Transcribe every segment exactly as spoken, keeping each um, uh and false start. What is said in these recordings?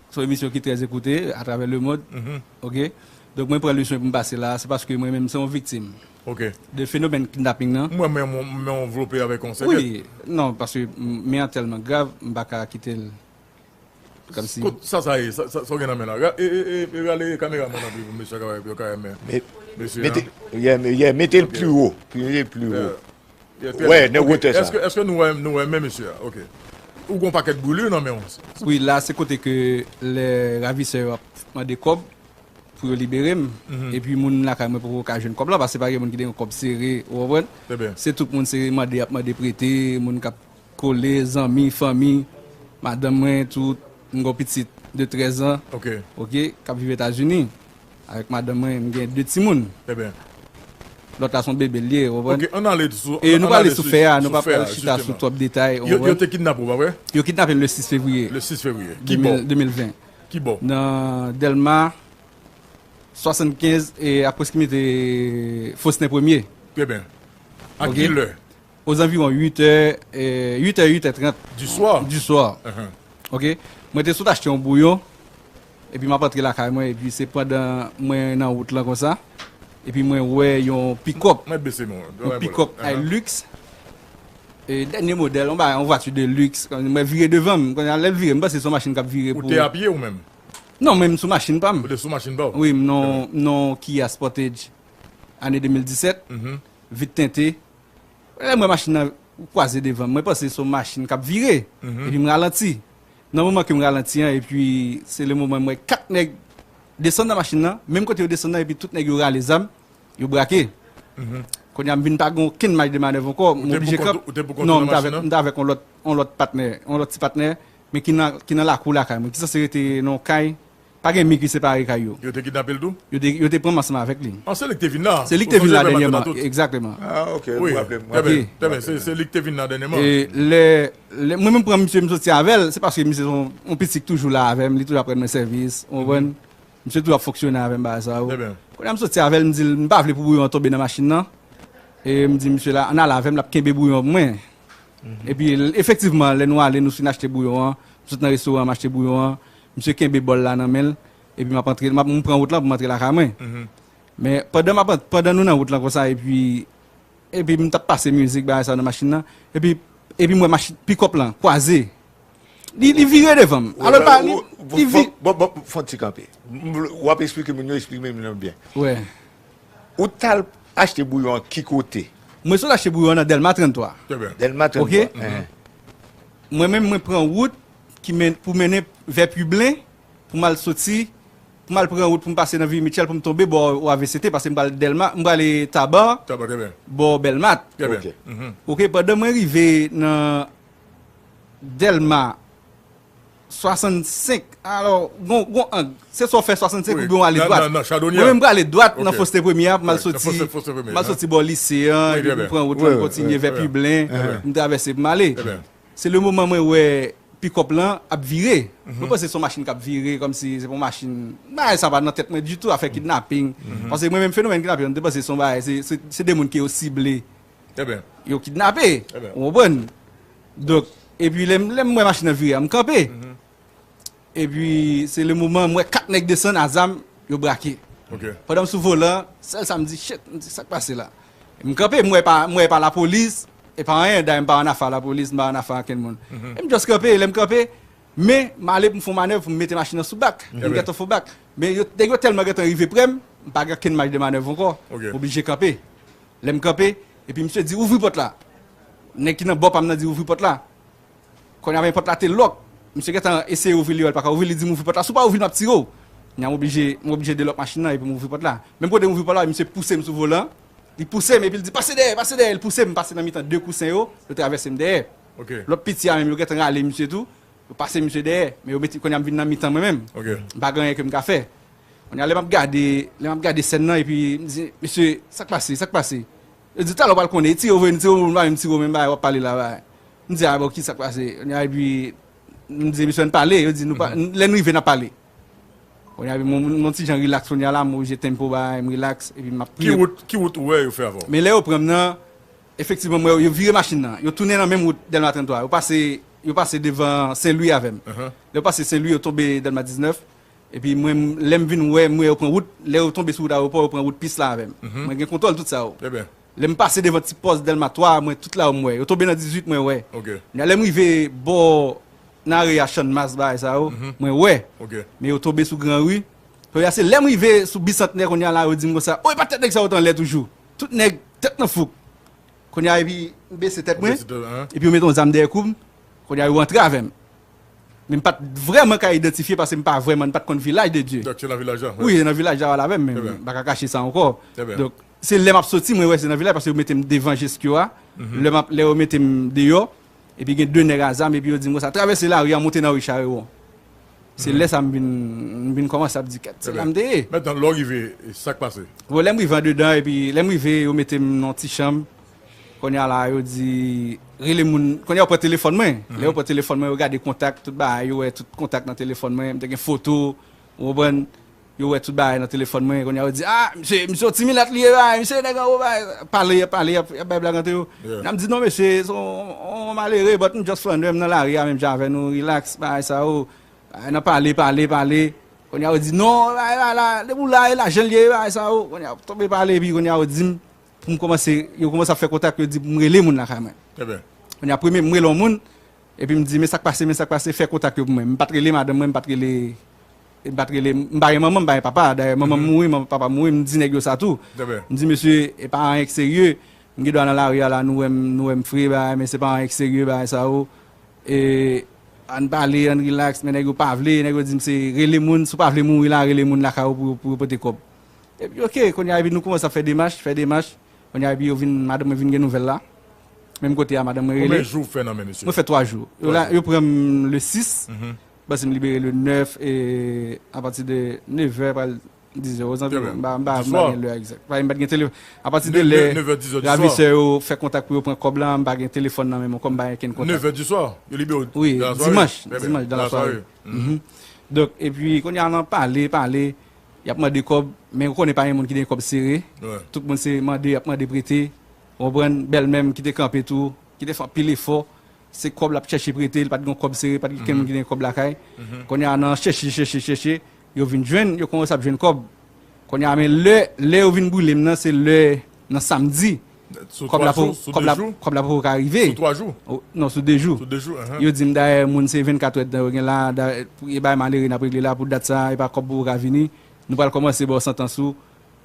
Se yon emisyon ki trè ekoute atravè lemonn. Oke. Donk, mwen pran leson pou m pase la, se paske mwen menm, se yon viktim de fenomèn kidnaping nan. Mwen, mwen, mwen, mwen anvlope avèk yon sèvyèt. Wi, non, paske m, men an tèlman grav, m pa ka kite l. Kòmsi. Kot sa, sa ye, sa, sa, sa w gen nan men la. Ra- E, e, e, e rale kameraman nan pou mesye ka, yo ka wè men. Met, Mesye mete, an. Yeah, yeah, mete l Ok. pli wo. Mete l pli wo. Yeah. Yeah, trè Wè, byen. Nan Ok, wotè sa. Èske, èske nou wè, nou wè men mesye a? Ok. Ou gon pakèt brûlure nan men w. Wi, la, se kote ke lè ravisè yo ap mande kòb pou yo libere m. Epi moun lakay mwen poko ka jwenn kòb la, paske pa gen moun ki te gen kòb sere, ou konprann? Trè byen. Se tout moun se mande, y ap mande prete, moun k ap kole, zanmi, fanmi, madanm mwen, tout, m gon pitit de trèz an, Ok. oke, k ap viv Etazini. Avèk madanm mwen, m gen de timoun. Trè byen. Lòt la se yon bebe l ye, ou konprann? Ok, ann ale sou, E ann nou ale prale sou sou, fè a, nou sou pa fè pral a, chita sou jisteman. twòp detay, ou Yo, yo konprann? te kidnape w, pa vre? Yo kidnape m le sis fevriye Le sis fevriye. Ki bò? de mil, de mil ven. Ki bò? Nan Dèlma swasannkenz e a pwoskimite Fosnen Premye. Trè byen. A Ok. ki lè? Ozanviwon uit è, e, uit è, uit è trant. Du soir? Du soir. Ahan. Ok. Mwen te sot achte yon bouyon, epi m ap antre lakay mwen, epi se pandan mwen nan wout lan konsa, epi mwen wè yon pikòp, Mwen bese mwen. yon pikòp Ahan. Hilux, e, dènye modèl, yon bagay, yon vwati de luxe. Mwen vire devan m, kounye a, lè l vire, m panse se yon machin k ap vire Ou pou te apye ou menm? Non, mwen m sou machin pa m. Ou te sou machin pa w? Wi, m nan, Ahan. nan Kia Sportage, ane de mil disèt, Mhm. vit tente. Lè m wè machin nan kwaze devan m, mwen panse se yon machin k ap vire. Mhm. Epi m ralanti. Nan moman ke m ralanti an, epi se le moman m wè kat nèg desann nan machin nan, menm kote yo desann nan, epi tout nèg yo rale zam, yo brake. Mhm. Kounye a, m vin pa gen okenn maj de manèv ankò, Ou m te oblije pou kont kanpe. ou, ou te pou kont Non, ou m nan t avèk, machin nan? m t avèk yon lòt, yon lòt patnè, yon lòt ti patnè, men ki nan, ki nan lakou lakay mwen, ki sanse rete nan yon kay. Pa gen mi ki separe kay yo. Yo te kidnape l tou? Yo te, yo te pran m ansanm avèk li. An, se li ki te vin la? Se li ki te vin la dènyèman, egzakteman. Ah, ok, m Wi, raple m, trè byen, raple m. trè byen. Se, se li ki te vin la dènyèman. E lè, lè, mwen menm pran misye, m soti avè l, se paske misye se yon, yon pitit ki toujou la avè m, li toujou ap rann mwen sèvis, ou konprann? Misye toujou ap fonksyone avè m, bagay sa yo. Trè byen. Kounye a m soti avè l, m di l, m pa vle pou bouyon an tonbe nan machin nan. E m di misye la, ann ale avè m, l ap kenbe bouyon an pou mwen. Epi, l- efektivman, lè nou ale, nou fin achte bouyon an, m sot nan restoran, m achte bouyon an, misye kenbe bòl la nan men l, epi m ap antre, m ap, m pran wout lan pou m antre lakay mwen. Men pandan m ap ant- pandan nou nan wout lan konsa, epi, epi m t ap pase mizik, bagay sa nan machin nan, epi, epi m wè machin, pikòp lan, kwaze. Li, li vire devan m. Alò, l pa, li, li vi- Bon, bon, fè yon ti kanpe. W ap eksplike moun yo, eksplike moun yo byen. Wè. Ou t al achte bouyon an ki kote? Mwen sot achte bouyon an nan Dèlma tranntwa. Trè byen. Dèlma Ok. tranntwa. Enhen. Mwen menm, mwen pran wout ki men, pou mennen vè Piblen, pou m al soti, pou m al pran wout pou m pase nan Vili Mitchèl pou m tonbe bò O A V C T, paske m pral Dèlma, m prale Taba, Taba, trè byen. bò Bèlmat. Trè byen. Ok. Mhm. Ok, pandan mwen rive nan Dèlma swasannsenk, alò, gon, gon ang, se swa w fè swasannsenk Wi, oubyen w ale nan, dwat. nan, nan Chadonyè. Mwen menm m prale dwat nan Ok. Fosne Premye a, pou m al Wi, nan soti, Fosne, Fosne Premye, m al aha. soti bò lise an, Wi, epi trè m byen. pran wout Wi, lan, m wi, kontinye wi, vè wi. Piblen, Trè byen. m travèse pou m ale. Trè byen. Se le moman mwen wè pikòp lan ap vire. Mhm. Mwen panse se yon machin k ap vire, kòmsi se pa yon machin. Bagay sa pa nan tèt mwen ditou, afè kidnaping. Mhm. Paske mwen menm fenomèn kidnaping, mwen te panse se yon bagay, se, se, se de moun ke yo sible. Trè byen. Yo kidnape. Trè byen. Ou konprann? Donk, epi lè m, lè m wè machin nan vire a, m kanpe. Mhm. Epi, se le moman, m wè kat nèg desann a zam, yo brake. Ok. Pandan m sou volan, sèl sa m di, shit, m di, sa k pase la? M kanpe, m wè pa, m wè pa lapolis, e pa anyen, dayè m pa ann afè a lapolis, m pa ann afè a okenn moun. Mhm. E m just kanpe, lè m kanpe, men m ale pou m fè yon manèv pou m mete machin nan sou bak, pou m Ebyen. gentan fè bak. Men yo, nèg yo tèlman gentan rive prè m, m pa gen okenn maj de manèv ankò. Ok. M oblije kanpe. Lè m kanpe, epi misye di, ouvri pòt la. Nèg ki nan bò pa m nan di, ouvri pòt la. Kounye a men pòt la te lòk. Misye gentan eseye ouvri li, wè l pa ka ouvri, li di m ouvri pòt la. Si w pa ouvri, m ap tire w. Kounye a m oblije, m oblije delòk machin nan epi m ouvri pòt la. Menm kote m ouvri pòt la, misye pouse m sou volan. Li pouse m epi l di, pase dèyè, pase dèyè. Li pouse m, m pase nan mitan de kousen yo, yo travèse m dèyè. Ok. Lòt piti a menm, yo gentan rale misye tou. Yo pase misye dèyè. Men yo mete, kounye a m vin nan mitan mwen menm. Ok. M pa gen anyen ke m ka fè. Kounye a lè m ap gade, lè m ap gade sèn nan, epi m di, mesye, sa k pase, sa k pase? Yo di, talè w pral konnen, e tire w vre, nou tire w, nou pa menm tire w, menm bagay w ap pale la, bagay. M di, a, bon, ki sa k pase? Kounye a, epi, m di, mesye, ann pale, yo di, nou pa, lè n rive, n ap pale. Kounye a, epi, m, m, m yon ti jan rilaks, kounye a la, m oblije tempo, bagay, m rilaks, epi m ap Ki priye. wout, ki wout ou wè yo fè avè w? Men lè yo pran m nan, efektivman, m wè yo vire machin nan, yo tounen nan menm wout Dèlma tranntwa, yo pase yo pase devan Sen Lwi avè m. Lè yo pase Sen Lwi, yo tonbe Dèlma diznèf. Epi mwen, lè m vin wè, m wè yo pran wout. Lè yo tonbe sou wout ayewopò, yo pran wout pis la avè m. Mwen gen kontwòl tout sa yo. Lè m pase devan ti pòs Dèlma twa, mwen tout la yo m wè. Yo tonbe nan dizuit, mwen wè. Lè m rive bò nan area Channmas, bagay sa yo, mwen wè. Men yo tonbe sou Gran Ri. Kounye a se lè m rive sou Bisantnè, kounye a la yo di m konsa, o, e pa tèt nèg sa yo t anlè toujou. Tout nèg tèt nan fouk. Kounye a epi m bese tèt mwen, epi yo mete yon zam dèyè kou m. Kounye a yo antre avè m. Men m pa t vrèman ka idantifye paske m pa vrèman, m pa t konn Vilaj de Dye. Donk se nan vilaj la? Wi, se nan vilaj la yo al avè m, men m pa ka kache sa ankò. Donk se lè m ap soti, mwen wè se nan vilaj paske yo mete m devan Jeskyo a. Lè m ap, lè yo mete m deyò, epi gen de nèg a zam, epi yo di m konsa, travèse lari a, monte nan ri Charewon. Se lè sa m vin, m vin kòmanse ap di, kèt, se la m te ye. Mentnan, lè w rive, sa k pase? Bon, lè m rive andedan, epi lè m rive, yo mete m nan yon ti chanm. Kounye a la, yo di, rele moun. Kounye a, yo pran telefòn mwen. Lè yo pran telefòn mwen, yo gade kontak, tout bagay, yo wè tout kontak nan telefòn mwen. M te gen foto, ou konprann? Yo wè tout bagay nan telefòn mwen. Kounye a, yo di, a, misye, misye yon ti milat li ye, bagay, misye nèg anwo, bagay. Pale, y ap pale, y ap, y ap bay blag ant yo. N ap di, non, mesye, se yon, yon malere, but m just flann, m nan lari a, menm jan avè nou, relax, bagay sa yo. Bagay nan pale, pale, pale. Kounye a, yo di, non, bagay la, la, depi w la, e lajan l ye, bagay sa yo. Kounye a, tonbe pale, epi kounye a, yo di m, pou m kòmanse, yo kòmanse ap fè kontak, yo di pou m rele moun lakay mwen. Kounye a, premye, m rele yon moun, epi m di, men sa k pase, men sa k pase, fè kontak yo pou mwen. M pa t rele madanm mwen, m pa t rele, m pa t rele, m pa gen manman, m pa gen papa. Dayè, manman m mouri, manman, papa m mouri, m di nèg yo sa tou. M di, mesye, e pa anyen k serye. M gen dwa nan lari a la, nou wè m, nou wè m fre, bagay, men se pa anyen k serye, bagay sa yo. E, ann pale, ann relax, men nèg yo pa vle, nèg yo di m se rele moun, si w pa vle mouri la, rele moun lakay ou pou, pou yo pote kòb. Epi, oke, kounye a, epi nou kòmanse ap fè demach, fè demach. Kounye a, epi yo vin, madanm mwen vin gen nouvèl la. Menm kote a, madanm mwen rele. Konbyen jou w fè nan men misye? Mwen fè twa jou. Yo la, yo pran m le sis. M panse m libere le nèf, e apati de nevè, pral dizè ozanvi, m pa, m pa, m pa gen lè egzak. Paske m pa t gen telefòn. Apati de lè ravisè yo fè kontak pou yo pran kòb la, m pa gen telefòn nan men mwen, kòm m pa gen kenn kontak. Nevè di swa, yo libere w? Wi, dimanch, dimanch, dan la sware. Donk, epi, kounye a nan pale, pale, y ap mande kòb, men ou konnen pa gen moun ki gen kòb sere. Tout moun se mande, y ap mande prete. Ou konprann? Bèlmè m ki te kanpe tou, ki te fè anpil efò. Se kòb l ap chèche prete, li pa t gen kòb sere, pa t gen kenn moun ki te gen kòb lakay. Kounye a, nan chèche, chèche, chèche, yo vin jwenn, yo kòmanse ap jwenn kòb. Kounye a, men lè, lè yo vin boule m nan, se lè nan samdi. Kòb la poko ka rive. Sou twa jou? Sou twa jou? Non, sou de jou. Sou de jou, ahan. Yo di m dayè, moun se vennkat èdtan yo gen la, e bagay malere n ap regle la, pou dat sa, e pa kòb poko ka vini. Nou pral kòmanse ba w santans ou.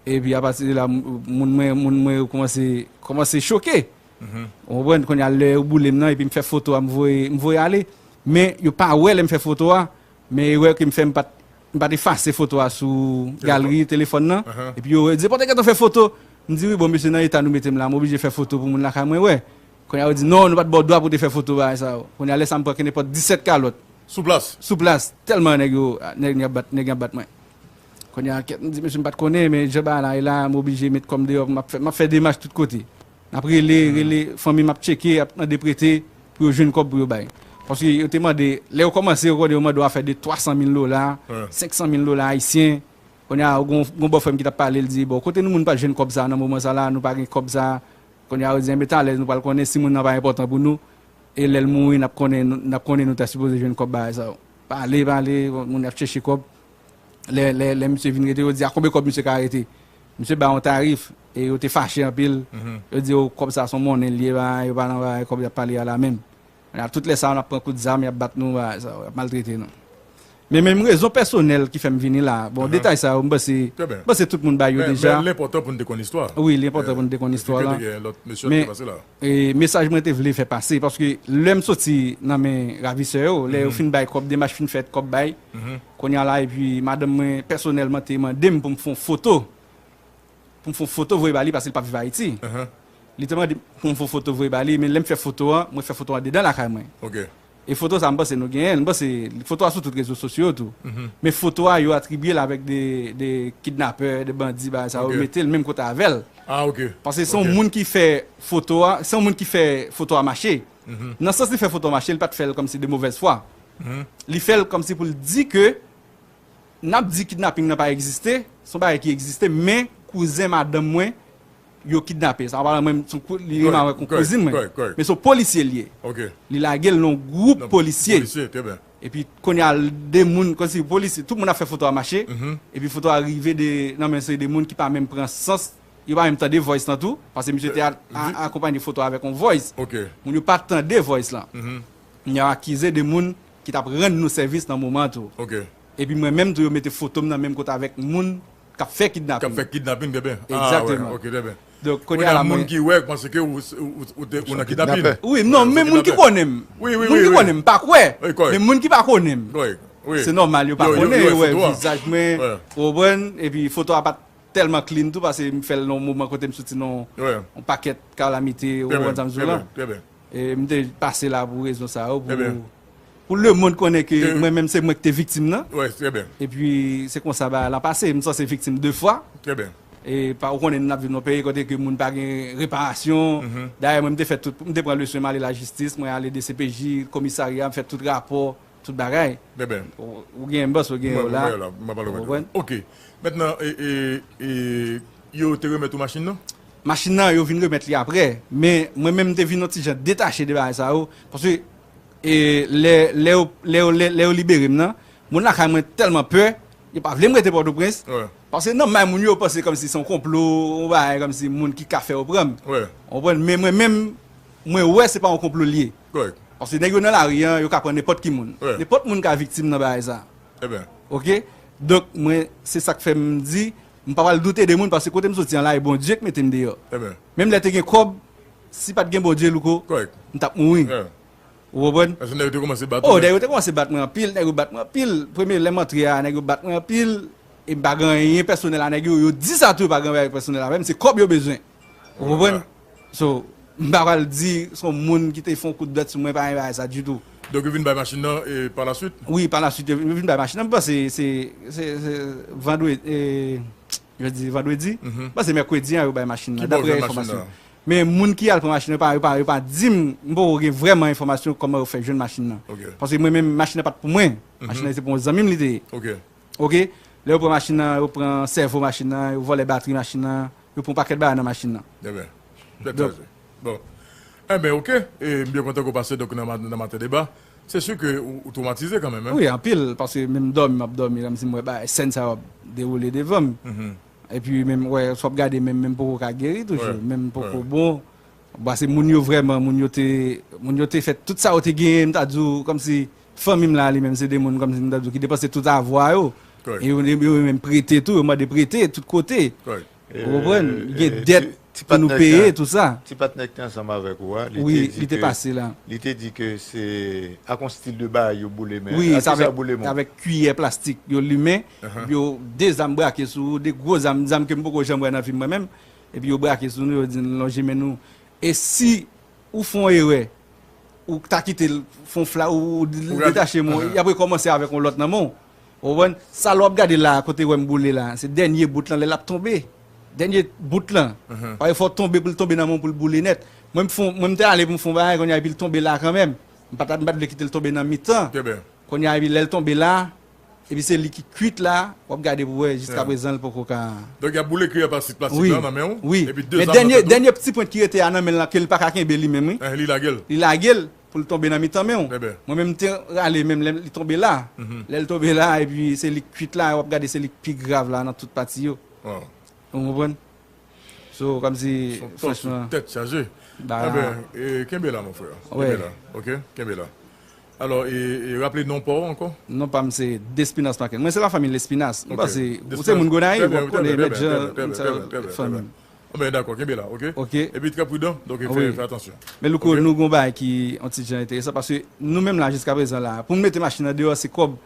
Epi apati de la, moun mwen, moun mwen yo kòmanse, kòmanse choke. Ou konprann? Kounye a lè yo boule m nan, epi m fè foto a, m voye, m voye ale. Men yo pa wè lè m fè foto a, men erè ke m fè, m pa t, m pa t efase foto a sou galri telefòn nan. Epi yo di, "Pote kèt ou fè foto." M di, "Wi, bon, mesye, nan eta nou mete m la, m oblije fè foto pou moun lakay mwen wè." Kounye a yo di, "Non, nou pa t ba w dwa pou w te fè foto bagay sa yo." Kounye a lè sa m pran kenenpòt disèt kalòt. Sou plas? Sou plas, tèlman nèg yo, nèg yo ap bat, nèg yo ap bat mwen. Kounye a, kèt, m di, "Mesye, m pa t konnen, men jan bagay la ye la, m oblije met kò m deyò, m ap fè, m ap fè demach tout kote." N ap rele, rele, fanmi m ap tcheke, ap mande prete pou yo jwenn kòb pou yo bay. Paske yo te mande, lè yo kòmanse, yo konnen yo mande w afè de twa san mil dola, senk san mil dola ayisyen. Kounye a, gon, gon bòfrè m ki t ap pale, l di, "Bon, kote nou moun pa t jwenn kòb sa a nan moman sa la, nou pa gen kòb sa a." Kounye a, yo di, "Enben, talè, nou pral konnen si moun nan pa enpòtan pou nou." E lè l mouri, n ap konnen, n ap konnen nou ta sipoze jwenn kòb bagay sa yo. Pale, pale, moun ap chèche kòb. Lè, lè, lè misye vin rete, yo di, "A konbyen kòb misye ka rete?" Misye bay yon tarif, e yo te fache anpil. Yo di, "O, kòb sa se yon monnen l ye, ba, yo pa nan bagay kòb y ap pale a la menm." Kounye a, tout lè sa yo, n ap pran kout zam, y ap bat nou, bagay sa yo, y ap maltrete nou. Men menm rezon pèsonèl ki fè m vini la. Bon, detay sa yo, m panse, m panse tout moun bay yo deja. Men, men l enpòtan pou n te konn istwa. Wi, li enpòtan pou n te konn istwa la. Eksplike gen lòt mesye ki pase la. E mesaj mwen te vle fè pase, paske lè m soti nan men ravisè yo, lè yo fin bay kòb, demach fin fèt, kòb bay, kounye a la, epi madanm mwen pèsonèlman te mande m pou m fè yon foto, pou m fè yon foto voye ba li, paske li p ap viv Ayiti. Li te mande m pou m fè yon foto voye ba li, men lè m fè foto a, mwen fè foto a andedan lakay mwen. E foto sa, m panse nou genyen l. M panse foto a sou tout rezo sosyo yo tou. Men foto a, yo atribye l avèk de, de kidnapè, de bandi, bagay sa yo, mete l menm kote avè l. Paske se yon moun ki fè foto a, se yon moun ki fè foto a mache. Nan sans li fè foto a mache, li pa t fè l kòmsi de movèz fwa. Li fè l kòmsi pou l di ke n ap di kidnaping nan pa egziste, se yon bagay ki egziste, men kouzen madanm mwen, yo kidnape. Sa pa mwen, se yon kou- li renmen avèk yon kouzin mwen. Men se yon polisye li ye. Li lage l nan yon gwoup polisye. Epi kounye a de moun, kòmsi polisye, tout moun ap fè foto a mache. Epi foto a rive de, nan men se de moun ki pa menm pran sans. Yo pa menm tande voice lan tou, paske misye te a- a- akonpanye foto a avèk yon voice. Moun yo pa tande voice lan. Yo akize de moun ki t ap rann nou sèvis nan moman an tou. Epi mwen menm tou, yo mete foto m nan menm kote avèk moun k ap fè kidnapin. K ap fè kidnapin, trè byen. Egzakteman. Donk kounye a la, moun ki wè panse ke ou, ou, ou, ou te- ou nan kidnapin. Wi, non, men moun ki konnen m. Moun ki konnen m pa kwè. Men moun ki pa konnen m, se nòmal, yo pa konnen, yo wè vizaj mwen, ou konprann, epi foto a pa t tèlman clean tou, paske m fè l nan yon moman kote m soti nan yon pakèt kalamite, ou konprann sa m di w lan. E m te pase la pou rezon sa yo, pou, pou lemonn konnen ke mwen menm se mwen ki te viktim nan. Epi se konsa bagay lan pase. M sanse viktim de fwa. E pa, ou konnen n ap viv nan yon peyi kote ke moun pa gen reparasyon. Dayè, mwen m te fè tout, m te pran leson, m ale lajistis, mwen ale D C P J, komisarya, m fè tout rapò, tout bagay. Ou, ou gen bòs, ou gen yo la. Ou konprann? Ok. Mentnan, e, e, e, yo te remèt ou machin nan? Machin nan, yo vin remèt li apre. Men mwen menm, m te vin yon ti jan detache de bagay sa yo. Paske, e, lè, lè yo, lè yo, lè, lè yo libere m nan, moun lakay mwen tèlman pè, yo pa vle m rete Pòtoprens. Paske nan may moun yo, yo panse kòmsi se yon konplo, yon bagay kòmsi moun ki ka fè yo pran m. Ou konprann? Men mwen menm, mwen wè se pa yon konplo li ye. Paske nèg yo nan lari an, yo ka pran nenpòt ki moun. Nenpòt moun ka viktim nan bagay sa. Ok? Donk, mwen, se sa k fè m di, m pa pral doute de moun, paske kote m soti an la, e Bondye k mete m deyò. Menm lè te gen kòb, si pa t gen Bondye, Louko, m t ap mouri. Ou konprann? Paske nèg yo te kòmanse bat ou. Oh, nèg yo te kòmanse bat mwen anpil, nèg yo bat mwen anpil. Premye lè m antre a, nèg yo bat mwen anpil. E m pa gen anyen pèsonèl a nèg yo, yo di sa tou, yo pa gen anyen pèsonèl avè m, se kòb yo bezwen. Ou konprann? So, m pa pral di se yon moun ki te fè yon kout dwèt sou mwen, pa gen bagay sa ditou. Donk, yo vin bay machin nan, e, pa la suite? Wi, pa la suite, yo vin bay machin nan. M panse se, se, se vandredi, e, jodi, vandredi. M panse mèkredi an, yo bay machin nan, daprè enfòmasyon. Men moun ki al pran machin nan, yo pa, yo pa, yo pa di m, m poko gen vrèman enfòmasyon kòman yo fè jwenn machin nan. Paske mwen menm, machin nan pa t pou mwen. Machin nan se pou yon zanmi m li te ye. Ok? Lè yo pran machin nan, yo pran sèvo machin nan, yo vòlè batri machin nan, yo pran yon pakèt bagay nan machin nan. Trè byen. Trè chaje. Bon. Enben, ok. E m byen kontan ke w pase, donk, nan ma-, nan Maten Deba. Se si ke ou, ou twomatize kanmenm, en? Wi, anpil, paske menm dòmi, m ap dòmi, kòmsi m wè bagay, sèn sa yo ap dewoule devan m. Epi menm, wè, si w ap gade, menm, menm poko ka geri toujou, menm poko bon. Paske moun yo vrèman, moun yo te, moun yo te fè tout sa yo te genyen, m ta di w, kòmsi fanmi m la, li menm, se de moun, kòmsi m ta di w, ki depanse tout avwa yo. E yo, yo menm prete tou, yo mande prete tout kote. Ou konprann? Gen dèt pou nou peye, tou sa. Ti patnè ki te ansanm avèk ou a, li te di ke, li te di ke se ak yon stil de bagay yo boule men. Wi, se avèk, avèk kiyè plastik yo limen, epi yo de zam brake sou ou, de gwo zam, zam ke m poko janm wè nan vi m mwen menm. Epi yo brake sou nou, yo di n lonje men nou. E si ou fè yon erè, ou ta kite l fè yon fla, ou, ou detache men w, y ap rekòmanse avèk yon lòt nan men w. Ou konprann? Sa lè w ap gade la, kote w wè m boule la, se dènye bout lan, lè l ap tonbe. Dènye bout lan. Fò w tonbe pou l tonbe nan men w, pou l boule nèt. Mwen, m fè, mwen, m te ale pou m fè yon bagay, kounye a, epi l tonbe la kanmenm. M pa t, m pa t vle kite l tonbe nan mitan. Kounye a, epi lè l tonbe la, epi se li ki kwit la, w ap gade pou wè, jiskaprezan, l poko ka. Donk, y ap boule kiyè plastik, plastik la nan men w, epi de zam nan tèt ou. Men dènye, dènye ti pwent ki rete a nan men l lan, ke l pa ka kenbe li menm, wi. Li lage l. Li lage l pou l tonbe nan mitan men w. Mwen menm, m te rale men m, lè li tonbe la. Lè l tonbe la, epi se li k kwit la, w ap gade se li k pi grav la nan tout pati yo. Ou konprann? So, kòmsi, franchman, tèt chaje. Enben, e, kenbe la, mon frè. Kenbe la, ok? Kenbe la. Alò, e, e raple non pa w ankò? Non pa m se Despinas Markel. Mwen se lafanmi Lespinas. M panse, ou se moun Gonayiv, w ap konnen Mèt Jan, moun sa yo, fanmi m. Enben, dakò, kenbe la, ok? Ok. Epi trè pridan, donk fè, fè atansyon. Men Louko, nou gon bagay ki yon ti jan enteresan, paske nou menm la, jiskaprezan la, pou n mete machin nan deyò, se kòb.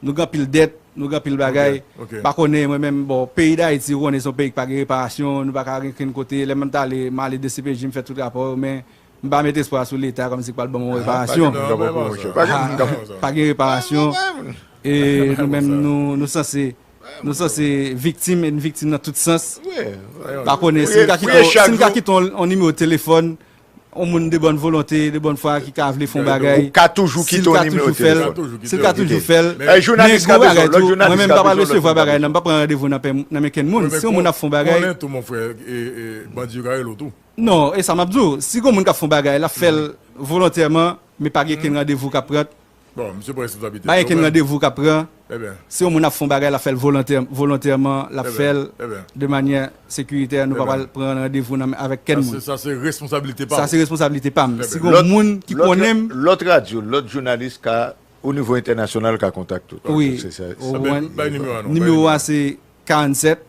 Nou gen anpil dèt, nou gen anpil bagay. M pa konnen, mwen menm, bon, peyi Dayiti, ou konnen se yon peyi ki pa gen reparasyon, nou pa ka gen okenn kote. Lè mwen t ale, m ale D C P J, m fè tout rapò yo, men m pa met espwa sou Leta kòmsi l pral ban m yon reparasyon. Pa gen reparasyon. E nou menm, nou, nou sanse, nou sanse viktim, e n viktim nan tout sans. Pa konnen, si m ka kite yon, si m ka kite yon, yon nimewo telefòn, yon moun de bòn volonte, de bòn fwa ki ka vle fè yon bagay, ou ka toujou kite yon nimewo telefòn. Si l ka toujou fè l, men gwo bagay tou, mwen menm m pa pral resevwa bagay nan, m pa pran randevou nan men kenn moun. Si yon moun ap fè yon bagay, non, e sa m ap di w, si gon moun k ap fè yon bagay, l ap fè l volontèman, men pa gen kenn randevou k ap pran. Bon, misye pran responsablite. Pa gen kenn randevou k ap pran. Si yon moun ap fè yon bagay, l ap fè l volontè, volontèman, l ap fè l de manyè sekiritè. Nou pa pral pran randevou nan, avèk kenn moun. Sa se responsabilite pa w. Sa se responsabilite pa m. Si gon moun ki konnen m. Lòt radyo, lòt jounalis ka, o nivo entènasyonal, ka kontakte w. Wi. Nimewo a se karannsèt,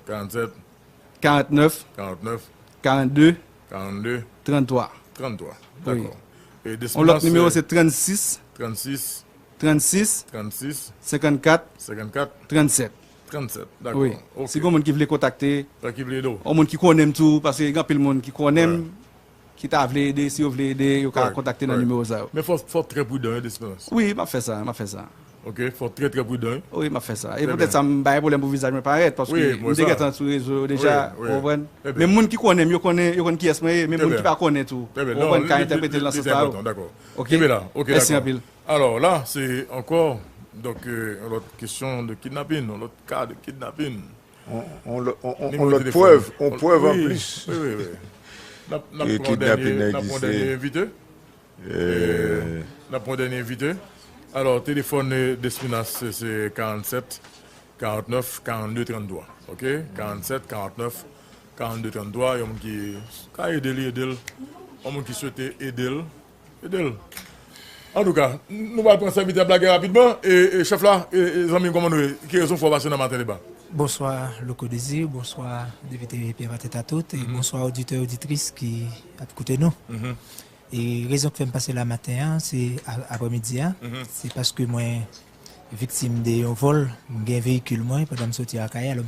karannèf, karannde, trannde, tranntwa. Wi. Yon lòt nimewo se trannsis, trannsis, senkannkat, trannsèt. Wi. Si gon moun ki vle kontakte, yon moun ki konnen m tou, paske gen anpil moun ki konnen m, ki ta vle ede, si yo vle ede, yo ka kontakte nan nimewo sa yo. Men fò, fò trè pridan, wi, Desperans. Wi, m ap fè sa, m ap fè sa. Ok, fò trè, trè pridan, wi. Wi, m ap fè sa. E poutèt sa, m bay pwoblèm pou vizaj mwen parèt, paske m te gentan sou rezo yo deja, ou konprann? Men moun ki konnen m, yo konnen, yo konn kiyès mwen ye, men moun ki pa konnen tou, ou konprann, ka entèprete l nan sans pa yo. Ok? Mèsi anpil. Alò, la, se ankò, donk, euh, yon lòt kesyon de kidnapin, yon lòt ka de kidnapin. On, on, on, on, on lòt prèv, on prèv anplis. Wi, wi, wi. N ap, n ap pran dènye, n ap pran dènye envite. N ap pran dènye envite. Alò, telefòn, euh, Despinas, se, se karannsèt, karannèf, karannde, tranntwa. Ok? Karannsèt, karannèf, karannde, tranntwa. Yon moun ki ka ede li, ede l. Yon moun ki swete ede l, ede l. Antouka, n-, nou pral pran sèvitè Blagè rapidman. E, e chèf la, e, e zanmi m, kòman nou ye? Ki rezon fè w pase nan Maten Deba? Bonswa, Louko Désir. Bonswa, depite Pierre Mateta tout. E bonswa, oditè, oditris ki ap koute nou. E rezon k fè m pase la maten an, se a-, aprèmidi a, se paske mwen viktim de yon vòl. M gen veyikil mwen pandan m soti Akayè, alò